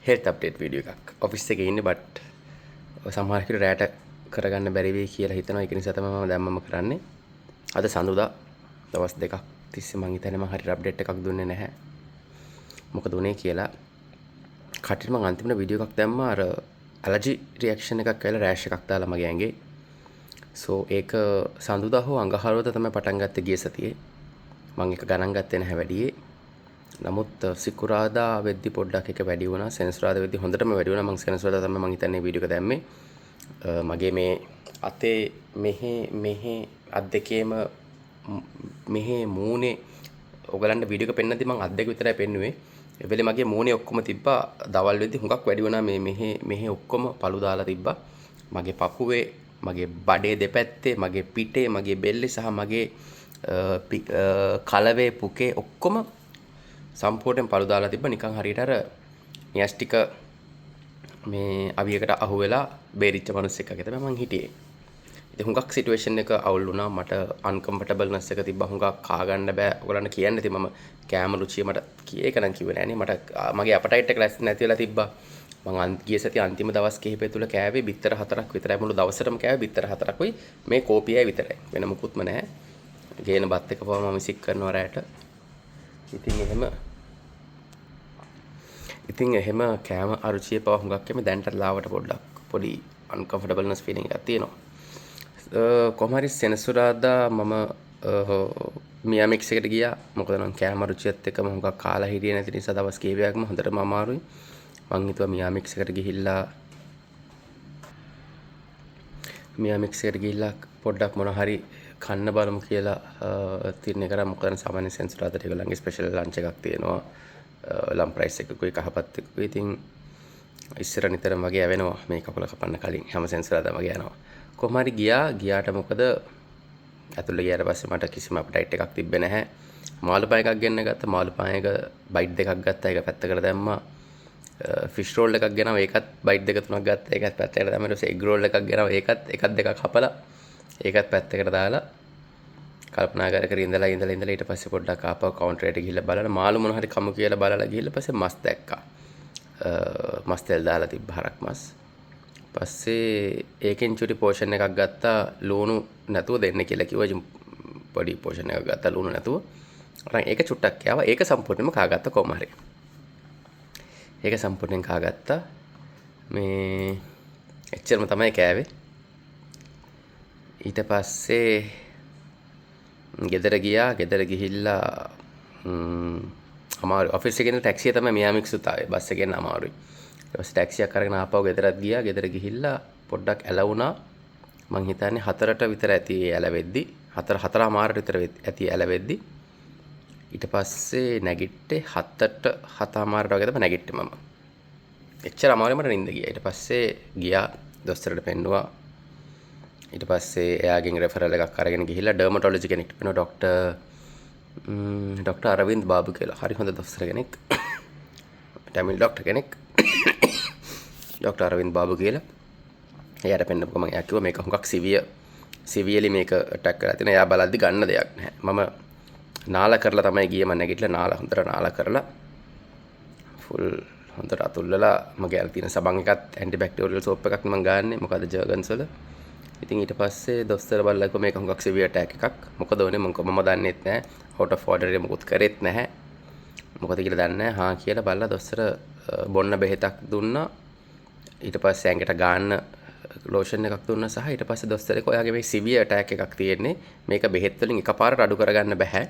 Health update video එකක්. Office එකේ ඉන්නේ, බට් සමහර කෙනෙක් රැට කරගන්න බැරි වෙයි කියලා හිතනවා. ඒක නිසා තමයි මම දැම්මම කරන්නේ. අද සඳුදා දවස් දෙකක් තිස්සේ මං හිතන්නේ මං හරියට අප්ඩේට් එකක් දුන්නේ නැහැ. මොකද උනේ කියලා කටින් මං අන්තිමට වීඩියෝ එකක් දැම්මා. අර ඇලර්ජි රියැක්ෂන් එකක් ඇවිල්ලා රෑෂ් එකක් දාලා මගේ ඇඟේ. සෝ ඒක සඳුදා හෝ අඟහරුවද තමයි පටන් ගත්තේ ගිය සතියේ. මං ඒක ගණන් ගත්තේ නැහැ වැඩියේ. නමුත් සිකුරාදා වෙද්දි පොඩ්ඩක් එක වැඩි වුණා. සෙනසුරාදා වෙද්දි හොඳටම වැඩි වුණා. මං සෙනසුරාදා තමයි මං හිතන්නේ වීඩියෝ එක දැම්මේ. මගේ මේ අතේ මෙහෙ මෙහෙ අත් දෙකේම මෙහෙ මූණේ ඔයගලන්ට වීඩියෝ එක පෙන්නද්දි මං අත් දෙක විතරයි පෙන්නුවේ. ඒ වෙලේ මගේ මූණේ ඔක්කොම තිබ්බා. දවල් වෙද්දි හුඟක් වැඩි වුණා. මේ මෙහෙ මෙහෙ ඔක්කොම පළු දාලා තිබ්බා. මගේ පපුවේ, මගේ බඩේ දෙපැත්තේ, මගේ පිටේ, මගේ බෙල්ලේ සහ මගේ කලවේ පුකේ ඔක්කොම සම්පූර්ණයෙන් පළු දාලා තිබ්බා. නිකන් හරියට අර න්‍යෂ්ටික මේ අවියකට අහු වෙලා බේරිච්ච මිනිස්සෙක් වගේ තමයි මං හිටියේ. ඉතින් හුඟක් සිටුේෂන් එක අවුල් වුණා. මට අන්කම්ෆර්ටබල්නස් එක තිබ්බා. හුඟක් කා ගන්න බෑ. ඔයගොල්ලන්ට කියන්න ඉතින් මම කෑම රුචිය මට ඒක නම් කිව්වේ නෑනේ. මට මගේ ඇපටයිට් එක නැති වෙලා තිබ්බා. මං ගිය සතියේ අන්තිම දවස් කිහිපය තුල කෑවේ බිත්තර 4ක් විතරයි. මුළු දවසටම කෑවේ බිත්තර 4කුයි මේ කෝපියයි විතරයි. වෙන මොකුත්ම නෑ. ගේන බත් එක පවා මම මිසික් කරනවා රැට. ඉතින් එහෙම කෑම අරුචිය පවා හුඟක් එමෙ දැන්ටත් ලාවට පොඩ්ඩක් පොඩි අන්කම්ෆර්ටබල්නස් ෆීලිං එකක් තියෙනවා. කොහොම හරි සෙනසුරාදා මම මියා මික්ස් එකට ගියා. මොකද නම් කෑම රුචියත් එක්කම හුඟක් කාලා හිටියේ නැති නිසා දවස් කිහිපයක්ම හොඳටම අමාරුයි. මං හිතුවා මියා මික්ස් එකට ගිහිල්ලා පොඩ්ඩක් මොන හරි කන්න බලමු කියලා තීරණය කරා. මොකද නම් සාමාන්‍ය සෙනසුරාදාට ඒගොල්ලන්ගේ ස්පෙෂල් ලන්ච් එකක් තියෙනවා. ලම් ප්‍රයිස් එකකුයි කහපත් එකකුයි. ඉතින් ඉස්සර නිතරම වගේ ඇවෙනවා මේ කකුල කපන්න කලින් හැම සෙනසුරාදාම වගේ යනවා. කොහොම හරි ගියා. ගියාට මොකද ඇතුළට ගියාට පස්සේ මට කිසිම ඇපටයිට් එකක් තිබ්බේ නැහැ. මාළු පා එකක් ගෙන්න ගත්තා. මාළු පා එක බයිට් දෙකක් ගත්තා. ඒක පැත්තකට දැම්මා. ෆිෂ් රෝල් එකක් ගෙනාවා. ඒකත් බයිට් දෙක තුනක් ගත්තා. ඒකත් පැත්තකට දැම්මා. ඊට පස්සේ එග් රෝල් එකක් ගෙනාවා. ඒකත් එකක් දෙකක් හපලා ඒකත් පැත්තකට දාලා කල්පනා කර කර ඉඳලා ඉඳලා ඉඳලා ඊට පස්සේ පොඩ්ඩක් ආපහු කවුන්ටර් එකට ගිහිල්ලා බලලා මාළු මොන හරි කමු කියලා බලලා ගිහිල්ලා පස්සේ මස් දැක්කා. මස් තෙල් දාලා තිබ්බ හරක් මස්. පස්සේ ඒකෙන් චුටි පෝෂන් එකක් ගත්තා, ලුණු නැතුව දෙන්න කියලා කිව්වා. ඉතින් පොඩි පෝෂන් එකක් ගත්තා ලුණු නැතුව. අරන් ඒක චුට්ටක් කෑවා. ඒක සම්පූර්ණයෙන්ම කාගත්තා කොහොම හරි. ඒක සම්පූර්ණයෙන් කාගත්තා. මේ එච්චරම තමයි කෑවේ. ඊට පස්සේ ගෙදර ගියා. ගෙදර ගිහිල්ලා අමාරු ඔෆිස් එකේ ඉඳන් ටැක්සිය තමයි මියා මික්ස් උත් ආවේ. බස් එකෙන් අමාරුයි. ඊට පස්සේ ටැක්සියක් අරගෙන ආපහු ගෙදරත් ගියා. ගෙදර ගිහිල්ලා පොඩ්ඩක් ඇලවුණා. මං හිතන්නේ 4ට විතර ඇති ඇලවෙද්දි. 4 4:30ට විතර ඇති ඇලවෙද්දි. ඊට පස්සේ නැගිට්ටේ 7ට 7:30ට වගේ තමයි නැගිට්ටේ මම. එච්චර අමාරුයි මට නින්ද ගියා. ඊට පස්සේ ගියා දොස්තරට පෙන්නුවා. ඊට පස්සේ එයාගෙන් රෙෆරල් එකක් අරගෙන ගිහිල්ලා ඩර්මටොලොජි කෙනෙක්ට පෙන්නුවා. ඩොක්ටර් අරවින්ද් බාබු කියලා. හරි හොඳ දොස්තර කෙනෙක්. ටැමිල් ඩොක්ටර් කෙනෙක්. ඩොක්ටර් අරවින්ද් බාබු කියලා. එයාට පෙන්නපු ගමන් එයා කිව්වා මේක හුඟක් සිවියර්ලි මේක ඇටැක් කරලා තියෙනවා. එයා බලද්දි ගන්න දෙයක් නැහැ. මම නාලා කරලා තමයි ගියේ. මම නැගිටලා නාලා හොඳට නාලා කරලා ෆුල් හොඳට අතුල්ලලා මගේ අර තියෙන සබන් එකත් ඇන්ටි බැක්ටීරියල් සෝප් එකක් මං ගාන්නේ. මොකද ජර්ගන්ස් වල. ඉතින් ඊට පස්සේ දොස්තර බලලා කිව්වා මේක හුඟක් සිවියර් ඇටැක් එකක්. මොකද උනේ මං කොහොමද දන්නෙත් නැහැ. අවුට් ඔෆ් ඕඩර් එක මොකුත් කරෙත් නැහැ. මොකද කියලා දන්නේ නැහැ. හා කියලා බලලා දොස්තර බොන්න බෙහෙතක් දුන්නා. ඊට පස්සේ ඇඟට ගාන්න ලෝෂන් එකක් දුන්නා සහ ඊට පස්සේ දොස්තර කිව්වා ඔයාගේ මේ සිවියර් ඇටැක් එකක් තියෙන්නේ. මේක බෙහෙත් වලින් එකපාරට අඩු කරගන්න බැහැ.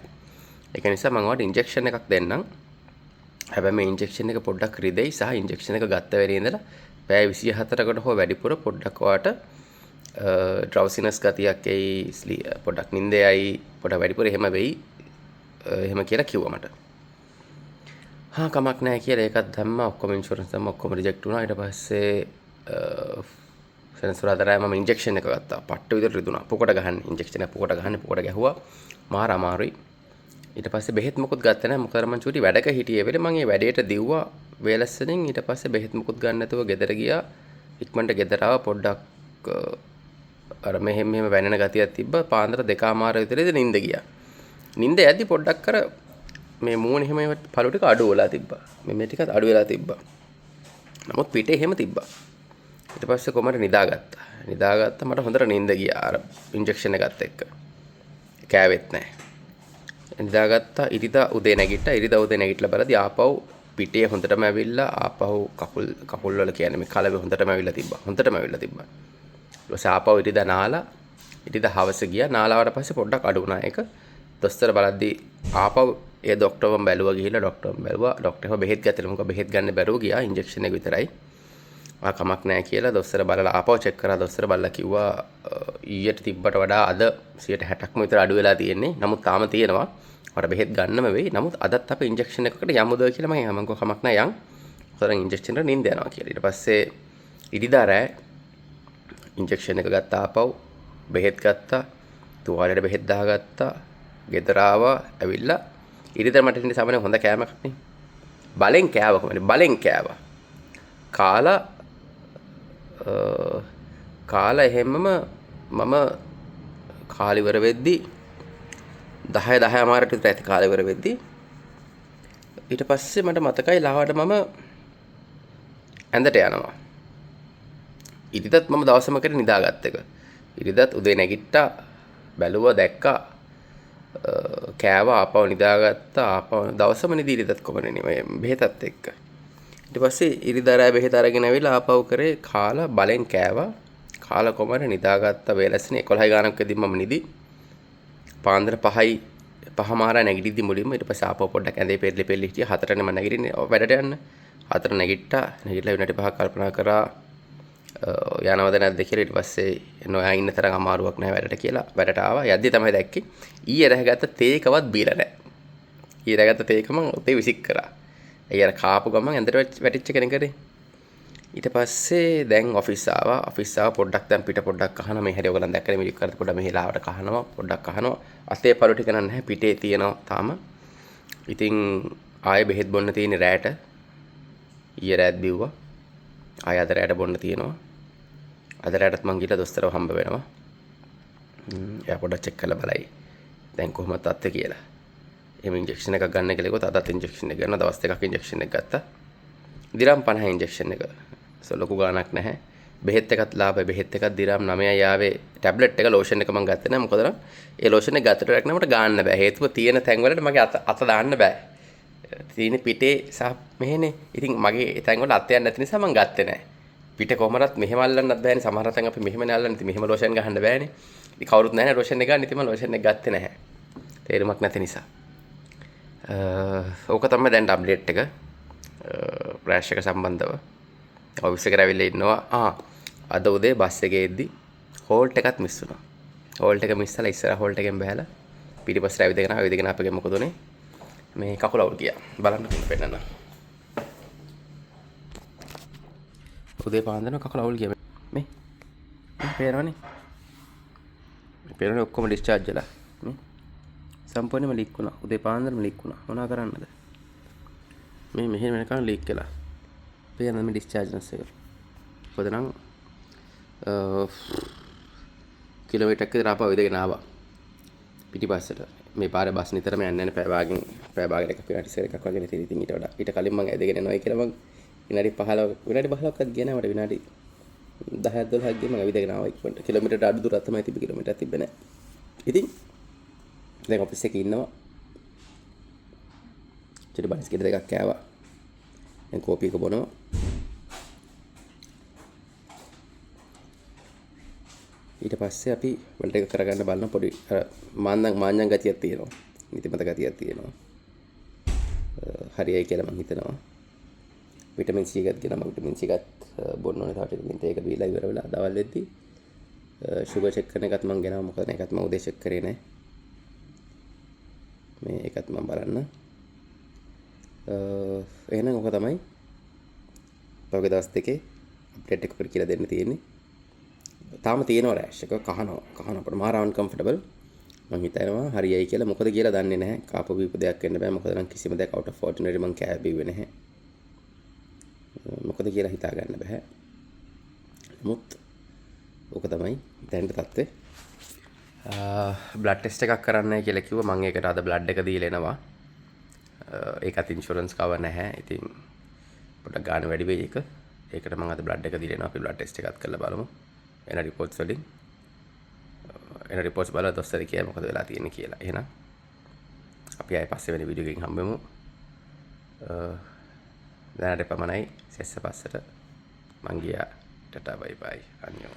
ඒක නිසා මං ඔයාලට ඉන්ජෙක්ෂන් එකක් දෙන්නම්. හැබැයි මේ ඉන්ජෙක්ෂන් එක පොඩ්ඩක් රිදෙයි සහ ඉන්ජෙක්ෂන් එක ගත්ත වෙලේ ඉඳලා පැය 24කට හෝ වැඩිපුර පොඩ්ඩක් ඔයාට ඩ්‍රවුසිනස් ගතියක් එයි, පොඩ්ඩක් නින්ද යයි, පොඩ්ඩක් වැඩිපුර එහෙම වෙයි එහෙම කියලා කිව්වා මට. හා කමක් නැහැ කියලා ඒකත් දැම්මා. ඔක්කොම ඉන්ෂුරන්ස් දැම්මා. ඔක්කොම රිජෙක්ට් වුණා. ඊට පස්සේ සෙනසුරාදා රෑ මම ඉන්ජෙක්ෂන් එක ගත්තා. පට්ට විදිහට රිදුනා. පොකට ගහන්නේ ඉන්ජෙක්ෂන් එක පොකට ගහන්නේ පොකට ගැහුවා. මාර අමාරුයි. ඊට පස්සේ බෙහෙත් මොකුත් ගත්තේ නැහැ. මොකද මං චූටි වැඩක හිටියේ වෙලේ මං ඒ වැඩේට දිව්වා වේලස්සනින්. ඊට පස්සේ බෙහෙත් මොකුත් ගන්න නැතුව ගෙදර ගියා. ඉක්මනට ගෙදර ආවා. පොඩ්ඩක් අර මෙහෙම මෙහෙම වැනෙන ගතියක් තිබ්බා. පාන්දර 2:30 විතර ඉඳන් නින්ද ගියා. නින්ද යද්දි පොඩ්ඩක් අර මේ මූණ එහෙම පළු ටික අඩු වෙලා තිබ්බා. මේ ටිකත් අඩු වෙලා තිබ්බා. නමුත් පිටේ එහෙම තිබ්බා. ඊට පස්සේ කොහමද නිදාගත්තා. නිදාගත්තා මට හොඳට නින්ද ගියා අර ඉන්ජෙක්ෂන් එකත් එක්ක. කෑවෙත් නෑ. නිදාගත්තා. ඉරිදා උදේ නැගිට්ටා. ඉරිදා උදේ නැගිටලා බලද්දි ආපහු පිටේ හොඳටම ඇවිල්ලා ආපහු කකුල් කකුල් වල කියන්නේ මේ කලවේ හොඳටම ඇවිල්ලා තිබ්බා. හොඳටම ඇවිල්ලා තිබ්බා. ඊට පස්සේ ආපහු ඉරිදා නාලා ඉරිදා හවස ගියා. නාලාවට පස්සේ පොඩ්ඩක් අඩු වුණා ඒක. දොස්තර බලද්දි ආපහු ඒ ඩොක්ටර්වම බැලුවා ගිහිල්ලා ඩොක්ටර්වම බැලුවා. ඩොක්ටර් එහෙම බෙහෙත් ගත්තේ මොකද බෙහෙත් ගන්න බැරුව ගියා. ඉන්ජෙක්ෂන් එක විතරයි. ආ කමක් නෑ කියලා දොස්තර බලලා ආපහු චෙක් කරා. දොස්තර බලලා කිව්වා ඊයට තිබ්බට වඩා අද 60%ක්ම විතර අඩු වෙලා තියෙන්නේ. නමුත් තාම තියෙනවා. ඔයාලට බෙහෙත් ගන්නම වෙයි. නමුත් අදත් අපි ඉන්ජෙක්ෂන් එකකට යමුද කියලා මම කිව්වා කමක් නෑ යන්. මොකද ඉන්ජෙක්ෂන් එක නින්ද යනවා කියලා. ඊට පස්සේ ඉරිදා රෑ ඉන්ජෙක්ෂන් එක ගත්තා ආපහු බෙහෙත් ගත්තා. තුවාලෙට බෙහෙත් දාගත්තා. ගෙදර ආවා. ඇවිල්ලා ඉරිදා මට ඉන්නේ සාමාන්‍යයෙන් හොඳ කෑමක් නේ. බලෙන් කෑවා කොහමද? බලෙන් කෑවා. කාලා කාලා එහෙමම මම කාලේ ඉවර වෙද්දි 10 10 අමාරට විතර ඇති කාලේ ඉවර වෙද්දි ඊට පස්සේ මට මතකයි ලාවට මම ඇඳට යනවා. ඉරිදත් මම දවසම කරේ නිදාගත්ත එක. ඉරිදත් උදේ නැගිට්ටා, බැලුවා, දැක්කා, කෑවා, ආපහු නිදාගත්තා, ආපහු දවසම නිදි ඉරිදත් කොහොමද නේ බෙහෙතත් එක්ක. ඊට පස්සේ ඉරිදා රෑ බෙහෙත අරගෙන ඇවිල්ලා ආපහු කරේ කාලා බලෙන් කෑවා. කාලා කොහමද නිදාගත්තා. වේලැස්සනේ 11 ගානක් වෙද්දි මම නිදි. පාන්දර 5යි 5:30 නැගිටිද්දි මුලින්ම ඊට පස්සේ ආපහු පොඩ්ඩක් ඇඳේ පෙරලි පෙරලි හිටියා. 4ටනේ මම නැගිටින්නේ වැඩට යන්න. 4 නැගිට්ටා. නැගිටලා විනාඩි 5ක් කල්පනා කරා යනවද නැද්ද කියලා. ඊට පස්සේ නොයා ඉන්න තරම් අමාරුවක් නැහැ වැඩට කියලා වැඩට ආවා. යද්දි තමයි දැක්කේ ඊයේ රැහගත්ත තේකවත් බීලා නැහැ. ඊයේ රැහගත්ත තේක මං ඔතේ විසික් කරා. ඒ අර කාපු ගමන් ඇඳට වැටිච්ච කෙනෙක් කරේ. ඊට පස්සේ දැන් ඔෆිස් ආවා. ඔෆිස් ආවා පොඩ්ඩක් දැන් පිට පොඩ්ඩක් කහනවා. මේ හැරි ඔයගොල්ලන් දැක්කනේ මිරික් කරලා පොඩ්ඩක් මෙහෙ ලාවට කහනවා. පොඩ්ඩක් කහනවා. අතේ පළු ටික නම් නැහැ පිටේ තියෙනවා තාම. ඉතින් ආයෙ බෙහෙත් බොන්න තියෙන්නේ රැට. ඊයේ රැත් බිව්වා. ආයෙ අද රැට බොන්න තියෙනවා. අද රැටත් මං ගිහලා දොස්තරව හම්බ වෙනවා. එයා පොඩ්ඩක් චෙක් කරලා බලයි. දැන් කොහොමද තත්ත්වය කියලා. එහෙම ඉන්ජෙක්ෂන් එකක් ගන්න කියලා කිව්වොත් අදත් ඉන්ජෙක්ෂන් එක ගන්නවා. දවස් දෙකක් ඉන්ජෙක්ෂන් එක ගත්තා. දිරාම් 50 ඉන්ජෙක්ෂන් එක. සෝ ලොකු ගාණක් නැහැ. බෙහෙත් එකත් ලාභයි. බෙහෙත් එකත් දිරාම් 9යි ආවේ. ටැබ්ලට් එක ලෝෂන් එක මං ගත්තේ නැහැ. මොකද නම් ඒ ලෝෂන් එක ගත්තට වැඩක් නෑ මට ගාන්න බෑ. හේතුව තියෙන තැන් වලට මගේ අත දාන්න බෑ. තියෙන පිටේ සහ මෙහෙනේ. ඉතින් මගේ ඒ තැන් වල අත යන්නේ නැති නිසා මං ගත්තේ නැහැ. පිට කොහමදත් මෙහෙම අල්ලන්නත් බෑනේ. සමහර තැන් අපි මෙහෙමනේ අල්ලන්නේ. ඉතින් මෙහෙම ලෝෂන් ගහන්න බෑනේ. ඉතින් කවුරුත් නැහැනේ ලෝෂන් එක ගන්න. ඉතින් මං ලෝෂන් එක ගත්තේ නැහැ. තේරුමක් නැති නිසා. ඕක තමයි දැන් අප්ඩේට් එක. රෑෂ් එක සම්බන්ධව. ඔෆිස් එකට ඇවිල්ලා ඉන්නවා. අද උදේ බස් එකේ එද්දි හෝල්ට් එකත් මිස් වුණා. හෝල්ට් එක මිස් වෙලා ඉස්සරහ හෝල්ට් එකෙන් බහැලා පිටිපස්සට ඇවිදගෙන ආවා. ඇවිදගෙන ආපු එකෙන් මොකද උනේ? මේ කකුල අවුල් ගියා. බලන්න කොහොමද පෙන්නන්න. උදේ පාන්දරම කකුල අවුල් ගියා. මේ මේ පේනවනේ. මේ පේනවනේ ඔක්කොම ඩිස්චාර්ජ් වෙලා. මේ සම්පූර්ණයෙන්ම ලීක් වුණා. උදේ පාන්දරම ලීක් වුණා. මොනවා කරන්නද? මේ මෙහෙම වෙනකන් ලීක් වෙලා. පේනවද මේ ඩිස්චාර්ජ්නස් එක? මොකද නම් කිලෝමීටරයක් විතර ආපහු ඇවිදගෙන ආවා. පිටිපස්සට. මේ පාරේ බස් නිතරම යන්නේ නැහැ පැය භාගයක් එකක් විනාඩි 20 එකක් වගේ නේ. ඉතින් ඊට වඩා ඊට කලින් මං ඇවිදගෙන යනවා කියලා මං විනාඩි 15 විනාඩි 15ක්වත් ගියේ නෑ මට. විනාඩි 10ක් 12ක් ගියේ මං ඇවිදගෙන ආවා ඉක්මනට. කිලෝමීටරට අඩු දුරක් තමයි තිබ්බේ. කිලෝමීටරක් තිබ්බේ නෑ. ඉතින් දැන් ඔෆිස් එකේ ඉන්නවා. චුටි බනිස් ගෙඩි දෙකක් කෑවා. දැන් කෝපි එක බොනවා. ඊට පස්සේ අපි වැඩ ටික කරගන්න බලන පොඩි අර මාඤ්ඤම් ගතියක් තියෙනවා. නිතිමත ගතියක් තියෙනවා. හරියයි කියලා මං හිතනවා. විටමින් C එකත් ගෙනම විටමින් C එකත් බොන්න ඕනේ තව ටිකකින්. ඒක බීලා ඉවර වෙලා දවල් වෙද්දි ෂුගර් චෙක් කරන එකත් මං ගෙනාවා. මොකද ඒකත් මං උදේ චෙක් කරේ නෑ. මේ ඒකත් මං බලන්න. එහෙනම් ඔක තමයි පහුගිය දවස් දෙකේ අප්ඩේට් එක අපිට කියලා දෙන්න තියෙන්නේ. තාම තියෙනවා රෑෂ් එක. කහනවා අපිට මාර අන්කම්ෆර්ටබල්. මං හිතනවා හරියයි කියලා. මොකද කියලා දන්නේ නැහැ. කාපු බීපු දෙයක් වෙන්න බෑ. මොකද නම් කිසිම දෙයක් out of ordinary මං කෑ බිව්වේ නැහැ. මොකද කියලා හිතා ගන්න බෑ. නමුත් ඕක තමයි දැනට තත්ත්වය. බ්ලඩ් ටෙස්ට් එකක් කරන්නයි කියලා කිව්වා. මං ඒකට අද බ්ලඩ් එක දීලා එනවා. ඒකත් ඉන්ෂුරන්ස් කවර් නැහැ. ඉතින් පොඩ්ඩක් ගාණ වැඩි වෙයි ඒක. ඒකට මං අද බ්ලඩ් එක දීලා එනවා. අපි බ්ලඩ් ටෙස්ට් එකත් කරලා බලමු. එන රිපෝට්ස් වලින්, එන රිපෝට්ස් බලලා දොස්තර කියයි මොකද වෙලා තියෙන්නේ කියලා. එහෙනම් අපි ආයේ පස්සේ වෙන වීඩියෝ එකකින් හම්බෙමු. දැනට පමණයි. සෙස්ස පස්සට මං ගියා. ටටා, බයි බයි, අන්‍යෝ.